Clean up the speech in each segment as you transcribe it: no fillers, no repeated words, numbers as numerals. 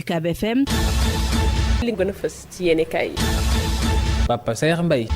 UCAB FM. li gën a fës ci yéene kaay. Papa Saer Mbaye.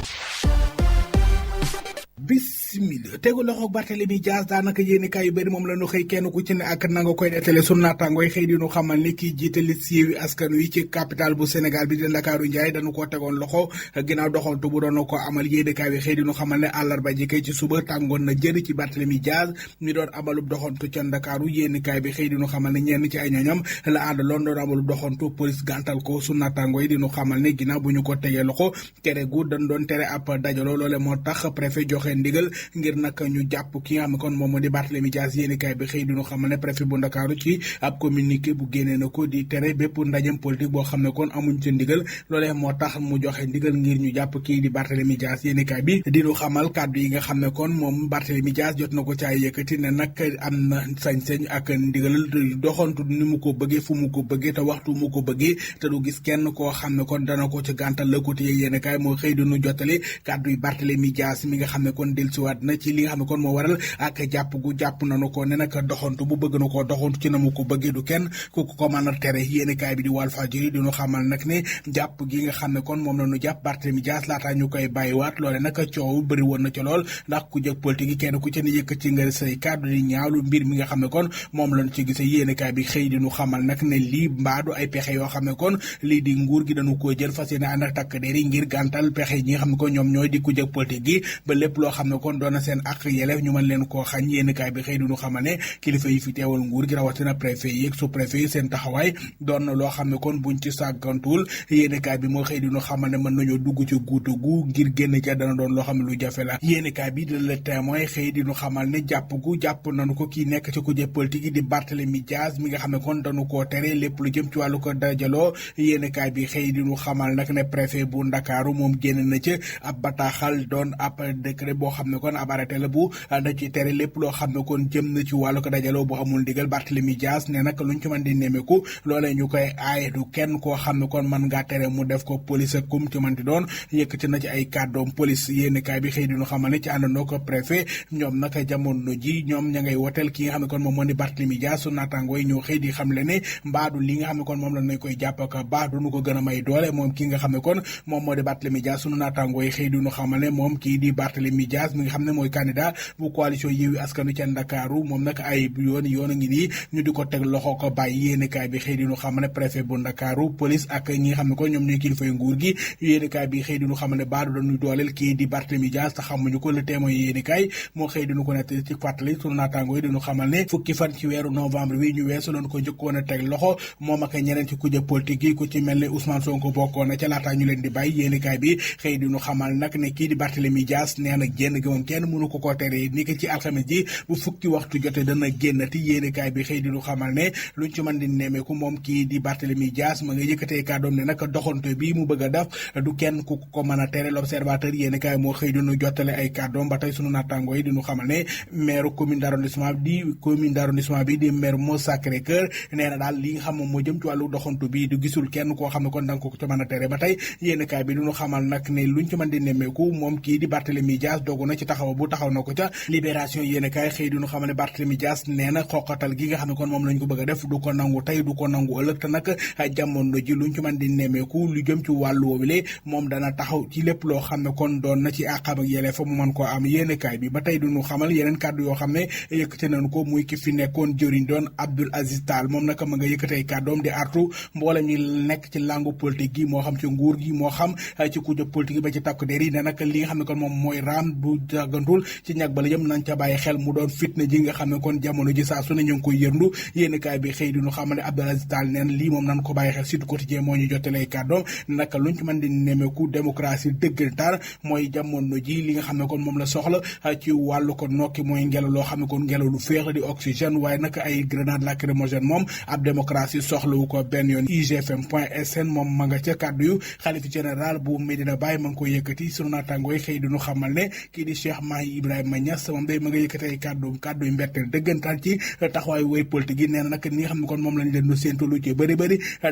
Bismillah tegu loxo Barthélémy Dias daanaka yéeni kaay yu bëri moom la ñu xëy kenn ku ci ne ak nanga koy nettale sunu naataangooy xëy di ñu xamal ni kii jiite liste Yewwi Askan Wi ci capital bu Sénégal bi di Ndakaaru Njaay dañu ko tegoon loxo ginnaaw doxantu bu doon ko amal yéeni kaay bi xëy di ñu xamal ne àllarba ji kay ci suba tàngoon na jëri ci Barthélémy Dias mi doon amalub doxantu ca Ndakaaru yéeni kaay bi xëy di ñu xamal ne ñenn ci ay ñoñam la àndaloon doon amalub doxantu police gàntal ko sunu naataangooy di ñu xamal ne ginnaaw bu ñu ko tegee loxo tere gu dañ doon tere ab dajaloo loole moo tax préfet joxe ndigal ngir nag ñu jàpp ki nga xam ne kon moom moo di Barthélémy Dias yéenekaay bi xëy duñu xamal ne préfet bu Ndakaaru ci ab communiqué bu génnee na ko di tere bépp ndajem politique boo xam ne kon amuñ ca ndigal loolee moo tax mu joxe ndigal ngir ñu jàpp kii di Barthélémy Dias yéenekaay bi diñu xamal kàddu yi nga xam ne kon moom Barthélémy Dias jot na ko caay yëkkati ne nag am na sañ-sañ ak ndigal doxantu ni mu ko bëggee fu mu ko bëggee te waxtu mu ko bëggee te du gis kenn koo xam ne kon dana ko ci gàntal Le Quotidien yéenekaay moo xëy duñu jottali kàddu yi Barthélémy Dias mi nga xam ne kon dellusiwaat na ci li nga xam ne kon moo waral ak jàpp gu jàpp nañu ko ne nag doxantu bu bëgg na koo doxantu ci na mu ko bëggee du kenn ku ko mën a tere yéenekaay bi di Walfadjri di ñu xamal nag ne jàpp gi nga xam ne kon moom la ñu jàpp Barthélémy Dias laataa ñu koy bàyyiwaat loole nag coow bëri woon na ci lool ndax ku jëg politique yi kenn ku ci ne yëkkati nga say kàddu di ñaawlu mbir mi nga xam ne kon moom lañu ci gisee yéenekaay bi xëy di ñu xamal nag ne lii mbaadu ay pexe yoo xam ne kon lii di nguur gi dañu koo jël fas yéene ànd ak takk der yi ngir gàntal pexe yi nga xam ne kon ñoom ñooy di ku jëg politique gi ba lépp loo xam ne kon doon na seen ak yelef ñu mën leen koo xañ yéenekaay bi xëy duñu xamal ne kilifa yi fi teewal nguur gi rawatina préfet yi ak sous-préfet yi seen taxawaay doon na loo xam ne kon buñ ci sàggantuwul yéenekaay bi moo xëy duñu xamal ne mën nañoo dugg ci guutu gu ngir génn ca dana doon loo xam ne lu jafe la yéenekaay bi de Le Témoin xëy diñu xamal ne jàpp nañu ko kii nekk ci kujje politique yi di Barthélémy Dias mi nga xam ne kon dañu koo tere lépp lu jëm ci wàllu ko dajaloo yéenekaay bi xëy diñu xamal nag ne préfet bu Ndakaaru moom génn na ci ab bataaxal doon ab décret boo xam ne kon ab arrêté la bu da ci tere lépp loo xam ne kon jëm na ci wàllu ko dajaloo bu amul ndigal Barthélémy Dias ne nag luñ ci mën di nemmeeku loolee ñu koy aaye du kenn koo xam ne kon mën ngaa tere mu def ko police ak kum ci mën di doon yëkkati na ci ay kàddoom police yéenekaay bi xëy di ñu xamal ne ci àndandoo ko préfet ñoom nag jamono ji ñoom ña ngay woteel ki nga xam ne kon moom moo di Barthélémy Dias su naataangoo yi ñoo xëy di xam le ne mbaadu li nga xam ne kon moom la nañ koy jàpp ak baax duñu ko gën a may doole moom ki nga xam ne kon moom moo di Barthélémy Dias sunu naataangoo yi xëy di ñu xamal ne moom kii di Barthélémy Dias mi nga xam ne mooy candidat bu coalition Yewwi Askan Wi ca Ndakaaru moom nag ay yoon a ngi nii ñu di ko teg loxo ko bàyyi yéenekaay bi xëy di ñu xamal ne préfet bu Ndakaaru police ak ñi nga xam ne kon ñoom ñooy kilifay nguur gi yéenekaay bi xëy di ñu xamal ne baadu dañuy dooleel kii di Barthélémy Dias te xamuñu ko Le Témoin yéenekaay moo xëy di ñu ko nekk ci fàttali sunu naataango yi di ñu xamal ne fukki fan ci weeru novembre wi ñu weesu loon ko njëkkoon a teg loxo moom ak ñeneen ci kujje politique yi ku ci mel ne Ousmane Sonko bokkoon na ca laataa ñu leen di bàyyi yéenekaay bi xëy di ñu xamal nag ne kii di Barthélémy Dias nee na génn gi moom kenn mënu ko koo tere ni ki ci alxames ji bu fukki waxtu jotee dana génnati yéenekaay bi xëy di ñu xamal ne luñ ci mën di nemmeeku moom kii di Barthélémy Dias ma nga yëkkatee kàddoom ne nag doxanto bi mu bëgg a def du kenn ku ko mën a tere L'Observateur yéenekaay moo xëy di ñu jottale ay kàddoom ba tey sunu naataangoo yi di ñu xamal ne maire commune d'arrondissement bi di Mermoz Sacré-Cœur nee na daal li nga xam moom moo jëm ci wàllu doxantu bi du gisul kenn koo xam ne kon danga ko ci mën a tere ba tey yéenekaay bi di ñu xamal nag ne luñ ci mën di nemmeeku moom kii di Barthélémy Dias dogu na ci taxaw na ko ca Libération yéenekaay xëy di ñu xamal ne Barthélémy Dias nee na xoqatal gi nga xam ne kon moom lañ ko bëgg a def du ko nangu tey du ko nangu ëllëg te nag jamono ji luñ ci mën di nemmeeku lu jëm ci wàllu woowule moom dana taxaw ci lépp loo xam ne kon doon na ci àqam ak yelleef mu mën koo am yéenekaay bi ba tey duñu xamal yeneen kàddu yoo xam ne yëkkate nañu ko muy ki fi nekkoon jëriñ doon Abdoul Aziz Tall moom nag ma nga yëkkatee kàddoom di artu mboolem ñi nekk ci langue politique gi moo xam ci nguur gi moo xam ci kujje politique gi ba ci takk der yi ne nag li nga xam ne kon moom mooy raam bu jàggantul ci ñag bala yëm nañ ca bàyyi xel mu doon fitna ji nga xam ne kon jamono ji saa su ne ñu ngi koy yërndu yéenekaay bi xëy di ñu xamal ne Abdoul Aziz Tall neen lii moom nan ko bàyyi xel Sud Quotidien moo ñu jottalee kàddoom naka luñ ci mën di nemeeku démocratie dëggantaan mooy jamono ji li nga xam ne kon moom la soxla ci wàllu ko nokki mooy ngelaw loo xam ne kon ngelaw lu féex la di oxygène waaye nag ay grenade lacrymogène moom ab démocratie soxlawu ko benn yoon igfm.sn moom ma nga ca kàddu yu xalifa général bu Medina Baye ma ngi ko yëkkati sunu naataangoo yi xëy di ñu xamal ne kii di Cheikh Cheikh Mahi Ibrahima Niass moom day ma nga yëkkati ay kàddu yu mbetteel dëggantaan ci taxawaayu way politique yi nee na nag ni nga xam ne kon moom lañ leen du séentu lu ci bëri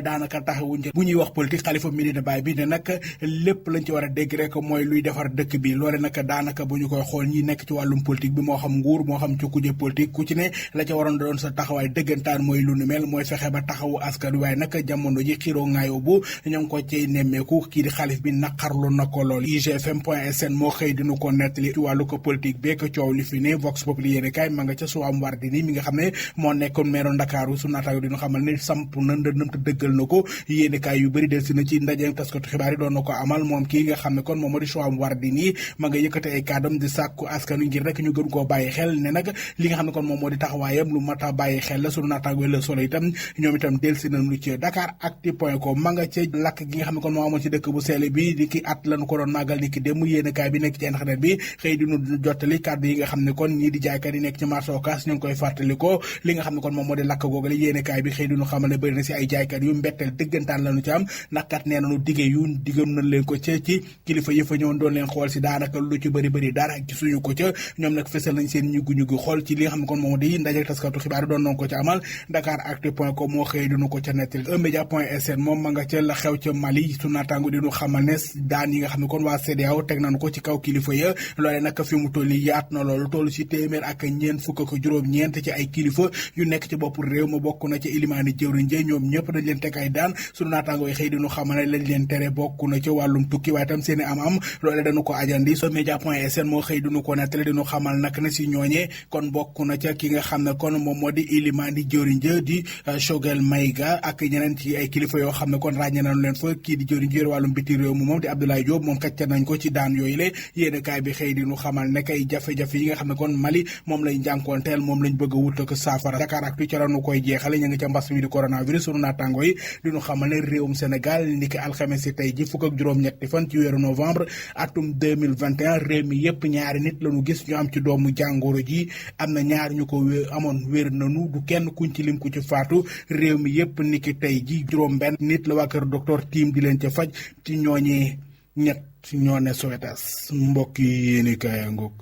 daanaka taxawuñ bu ñuy wax politique Khalifa Médina Baye bi ne nag lépp lañ ci war a dégg rek mooy luy defar dëkk bi loole nag daanaka bu ñu koy xool ñi nekk ci wàllum politique bi moo xam nguur moo xam ci kuje politique ku ci ne la ca waroon doon sa taxawaay dëggantaan mooy lu nu mel mooy fexe ba taxawu askan waaye nag jamono ji xiroo ngaayoo bu ñoo ngi ko cay nemmeeku kii di xalif bi naqarlu na ko lool igfm.sn moo xëy dinu ko nettali ci wàllu ko politique beek coow li fi ne Vox Populi yéene kaay ma nga ca Soham Wardini mi nga xam ne moo nekkoon meeru Ndakaaru su naataango dinu xamal ne samp na ndëndëm te dëggal na ko yéene kaay yu bëri del si na ci ndaje taskatu xibaar yi doon na ko amal moom kii nga xam ne kon moom moo di Soham Wardini ma nga yëkkate ay kàddam di sàkku askanu ngir rek ñu gën koo bàyyi xel ne nag li nga xam ne kon moom moo di taxawaayam lu mat a bàyyi xel la sunu naataango Le Soleil itam ñoom itam del si nañu ci Dakaractu.com ma nga ca lakk gi nga xam ne kon moo amoon ci dëkk bu sell bi di ki at lañu ko doon màggal ni ki démb yéene kaay bi nekk ci internet bi xëy di nu jottali kàddu yi nga xam ne kon ñii di jaaykat yi nekk ci marché Ocass ñu ngi koy fàttali ko li nga xam ne kon moom moo di lakk googale yéene kaay bi xëy di nu xamal ne bëri na si ay jaaykat yu mbetteel dëggantaan lañu ci am ndax kat nee nañu dige yu digam nañ leen ko ca ci kilifa yi fa ñëwoon doon leen xool si daanaka lu ci bëri dara ci suñu ko ca ñoom nag fësal nañ seen ñuggu xool ci li nga xam ne kon moom di ndaje taskatu xibaar doon nañ ko ca amal Dakaractu.com moo xëy dinu ko ca nettali eMédia.sn moom ma nga ca la xew ca Mali su naataango dinu xamal ne daan yi nga xam ne kon waa CEDEAO teg nañu ko ci kaw kilifa ya loole nag fi mu toll yaat na loolu toll si téeméer ak ñeent fukk ak juróom-ñeent ci ay kilifa yu nekk ci bopp réew ma bokk na ci ilimaani jëwriñ ja ñoom ñëpp dañ leen teg ay daan sunu naataango yi xëy dinu xamal ne lañ leen tere bokk na ci wàllum tukki waaye tam seeni am loole dañu ko ajandi eMédia.sn moo xëy dinu ko nettali dinu xamal nag ne si ñooñee kon bokk na ca ki nga xam ne kon moom moo di ilimaani jëwriñ ja di Choguel Maïga ak ñeneen ci ay kilifa yoo xam ne kon ràññee nañu leen fa kii di jëwriñ ji wàllum biti réew mu moom di Abdoulaye Diop moom kacca nañ ko ci daan yooyu le yéene kaay bi xëy di nu xamal nekk ay jafe-jafe yi nga xam ne kon Mali moom lañ jànkoonteel moom lañ bëgg a wut ak saafara Dakaractu ca lañu koy jeexale ñu ngi ca mbas mi di coronavirus sunu naataango yi di nu xamal ne réewum Sénégal ni ki alxames si tey ji fukk ak juróom-ñetti fan ci weeru novembre atum 2021 réew mi yëpp ñaari nit lañu gis ñu am ci doomu jàngoro ji am na ñaar ñu ko amoon wér nanu du kenn kuñ ci lim ku ci faatu réew mi yëpp ni ki tey ji juróom-benn nit la waa kër docteur Tim di leen ca faj ci ñooñi ñett ñoo ne Sowétas mbokk yi yéeni kaaya ngoog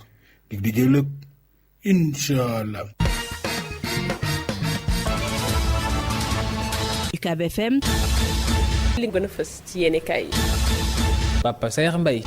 dig di jëlëg incha allah. UCAB FM. li gën a fës ci yéeni kaay. Papa Saer Mbaye.